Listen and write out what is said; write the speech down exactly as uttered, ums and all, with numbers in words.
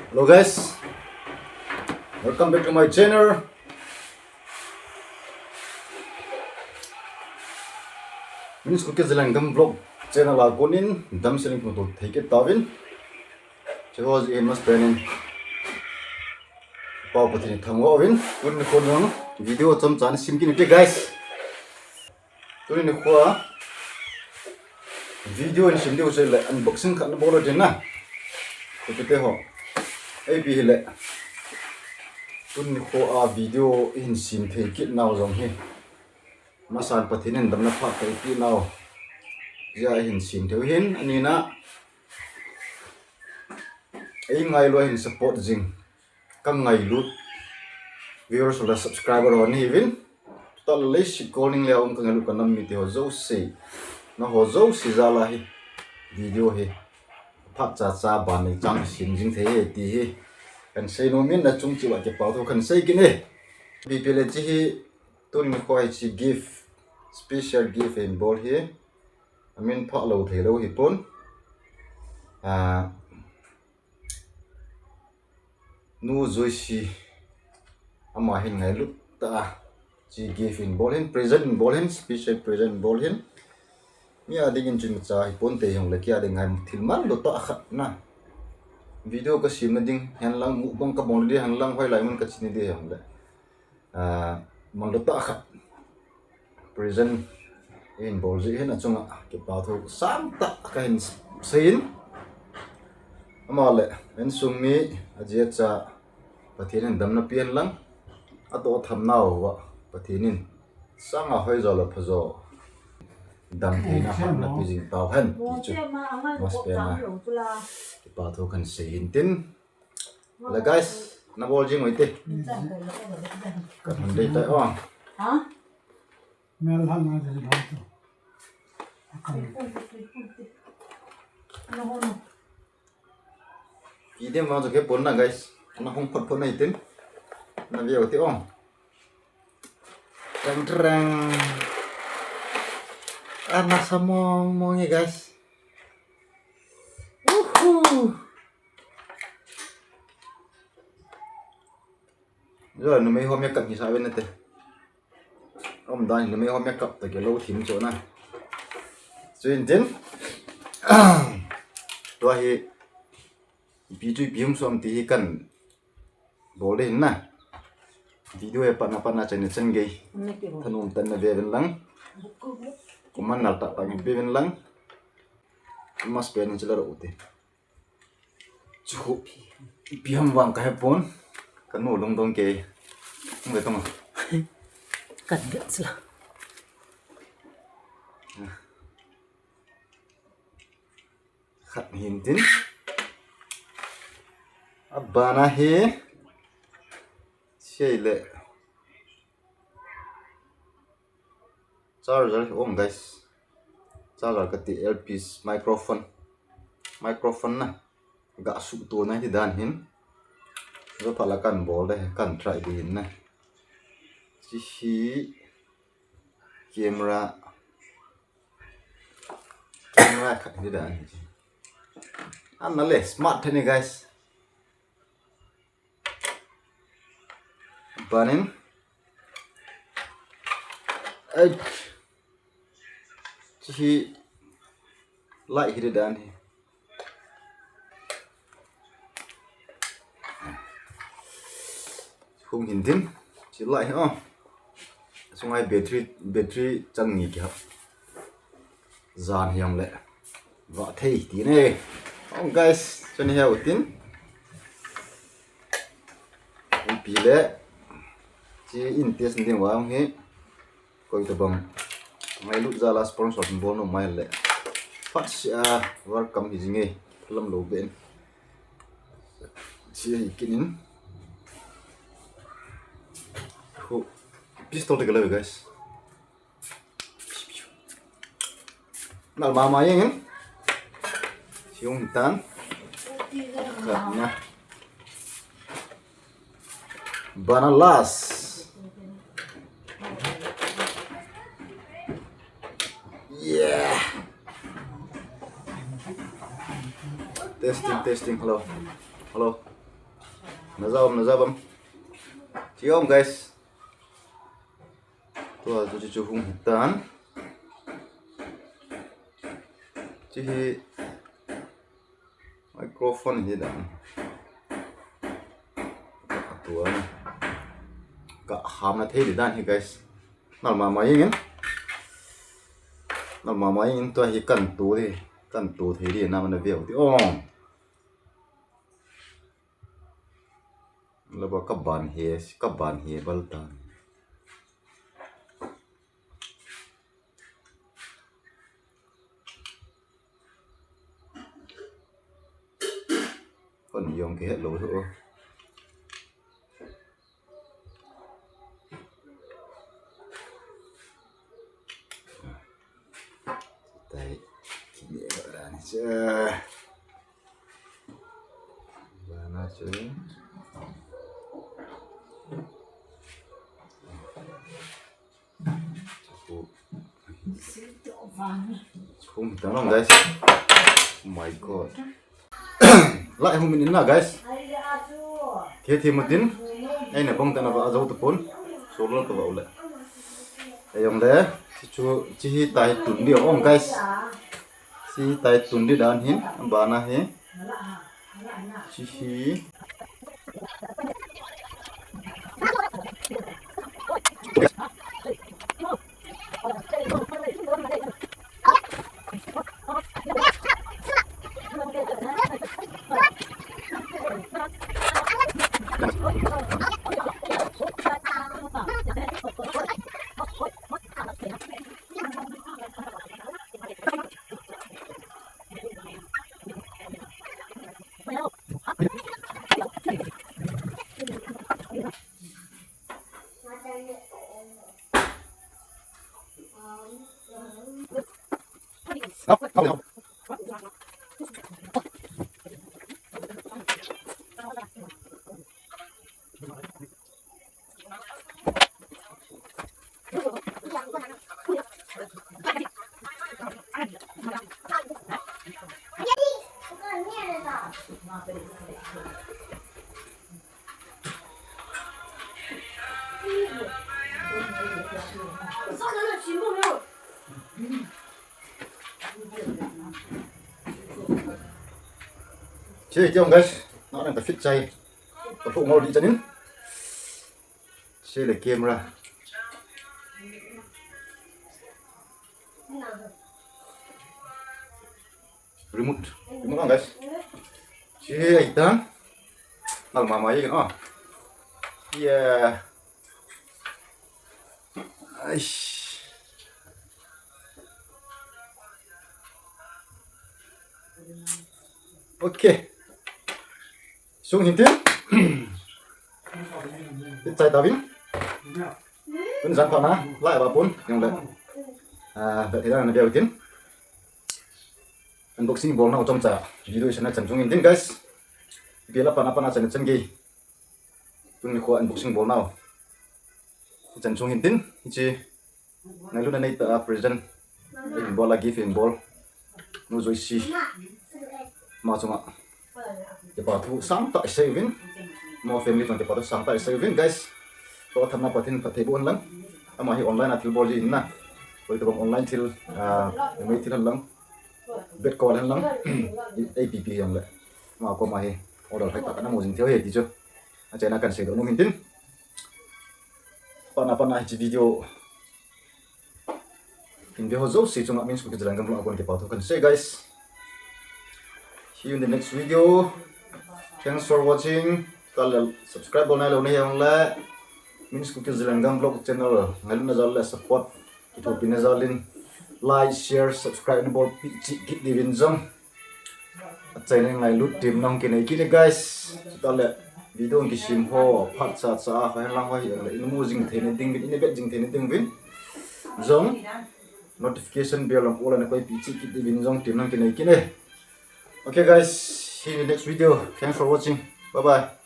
Hello guys, welcome back to my channel. Minis Kuki Zalengam Vlog channel a konin damsel in kimuto thei kit tauvin. Chuho jeh in masapen in Pau Pathen thangvah uvin, tuni nikho jong video chomcha nasim kit ute guys. Tuni nikho a video in sim diu chule unboxing khat nabol u ding na. Kutute ho. Ipi hile, tuni nikho a video in sim thei kit nau jong hi masan Pathen in damna phat kaipeh nau jeh a hin sim thei u hin, anina eingailu a hin support jing kangailut viewers le subscriber ho nahiuvin. Tuta le leiset kol ning le a um kangailut kanam mite ho jouse, naho jouse jal a hi video hi phat chacha ban nei chang sim jing thei e ti hi kahin sei nom in, nachung cheh uva kipa thu kahin sei kit e. Ipi hile hiche hi tuni nikho hiche gift, special gift in bol hi. Amin phalou theilou hipon. Ah, Nu Joyce, ama hin ngailut tah a hiche gift in bol hin, present in bol hin, special present in bol hin. Mi a dingin chu imacha hiponte, hijongle kei a ding ngai thil manlou tah khat na. Video kasemna ding, hinlang mukbang kabol ding, hinlang hoilai mun kache ding hijongle, ah, manlou tah khat present in bol jeh hin achunga kipa thu sangtah kahin seiyin. Ama le insung mi, aji acha Pathen in damna pen lang, atoh atham nauva Pathen in sanga hoijo le phajo, damtheina hatna pe jing tauhen ti chu masapen a kipa thu kahin seiyin tin. Le guys, nabol jing ute. Kahin dei tai o. Mel hal na de ba tu. Kidem vang chu kipon na guys. Nahung phot phot na hitin. Nave ute o. Reng reng. Ana sa mong mong e guys. Uhu. Numei ho makeup hisa uvin nate. Umdan numei ho makeup toh kilou thim chu na. Chuin tin, tua hi ipi chu ipi hung som ti hi kahin bol ding ahin na. Video hi apatna patna chan chan gei thanom tah in nave uvin lang, comment nal tah tah in pe uvin lang. Masapen in chule ute. Chu khu ipi ham vang kahepon. Kanu lungdong kei. Hung ve tong. Kahin ve sila. Khat hin tin. Abana hi, sei le charger hi um guys. Charger kati, earpiece, microphone. Microphone na. Ga suhto na hi dan hin. Jophat la kahin bol ding, kahin try ding ahin na. Hiche hi camera. Camera khat hi dan hi. Ana le smart thei ni guys. Banin. Ai. Hiche hi light hi dan hi. Hung hin tin. Hiche light hi o. Sunga hi battery, battery chang ni kihap. Jan hijongle vah thei ti ne. Ong guys, chun hi u tin. Ipi le. Hiche in test ding vang hi. Koi tabang. Ngailut jal a sponsor bol nom mai le. Phatseh a welcome hi jing e. Lam lou ben. Hiche hi kinin. Khu pistol te ka le guys. Nal mama jeng in. Siung tan. Khat na. Bana last. Yeah. Testing, testing. Hello. Hello. Naja um, naja um. Chi um, guys. Tua chu chu hung hitan. Chi hi microphone hi dan. Tua ka hamna thei di dan hi, guys. Nal mama jeng in. Nal mama jeng in, tua hi kan tu di. Kan tu thei di na mana veu ti. Oh. Laba ka ban he, ka ban he bal ta. Kon jong kihet lou hi o. Tai, kini ran cha. Bana chu. Chu. Chu tang long, guys. Oh my God. Lai hung min in na, guys. Thi thi mutin. Ei na bong ta na ba ajo tu pon. So lo ka ba u le. Ei jong le. Chi chu, chi hi tai tun di ong, guys. Chi tai tun di dan hin. Bana hi. Chi hi. Che, che, guys. Na nang ka fit chai. Ka phu ngol di chanin. Che le camera. Remote. Remote on, guys. Che, ai ta. Nal mama ye, oh. Yeah. Aish. Okay. Sung hin tin. Chai ta vin. Tun jan pha na, lai ba pun, jong le. Ah, ba thei dan na veu tin. Unboxing bol nau chomcha. Video sana chan sung hin tin, guys. Bia la pa na pa na chan chan gei. Tuni kho unboxing bol nau. Chan sung hin tin, hiche. Ngailutna nei ta a present. Hin bol a gift hin bol. Nu Joyce. Ma chunga. Kipa thu sangtah i sei uvin. Ma family chunga kipa thu sangtah i sei uvin, guys. Toh thamna Pathen phatthei boh hen lang. Ama hi online a thil bol ji hin na. Koi tabang online thil, ah, mei thil hen lang. Bet kol hen lang. Ei pipi jong le. Ama koma hi order hoi tah kana mu jing thei u ahi ti chu. Achaina kan seidoh nom hin tin. Patna patna hiche video hin ve ho jouse chunga Min School Kids Zalengam vlog a kon kipa thu kan sei, guys. See you in the next video. Thanks for watching. Kal le subscribe bol nailou nahi jong le Min School Kids Zalengam vlog channel ngailutna jal le support Ithopi na jal in like, share, subscribe na bolpi cheh kit diuvin jong. Achaina ngailut tem nong kinei kit e, guys. Chutah le video kisem ho phat cha cha a, hoi lang hoi hi le in mu jing theina ding uvin, in bet jing theina ding uvin. Jong notification bell jong all a na koipi cheh kit diuvin jong tem nong kinei kit e. Okay, guys, see you in the next video. Thanks for watching. Bye bye.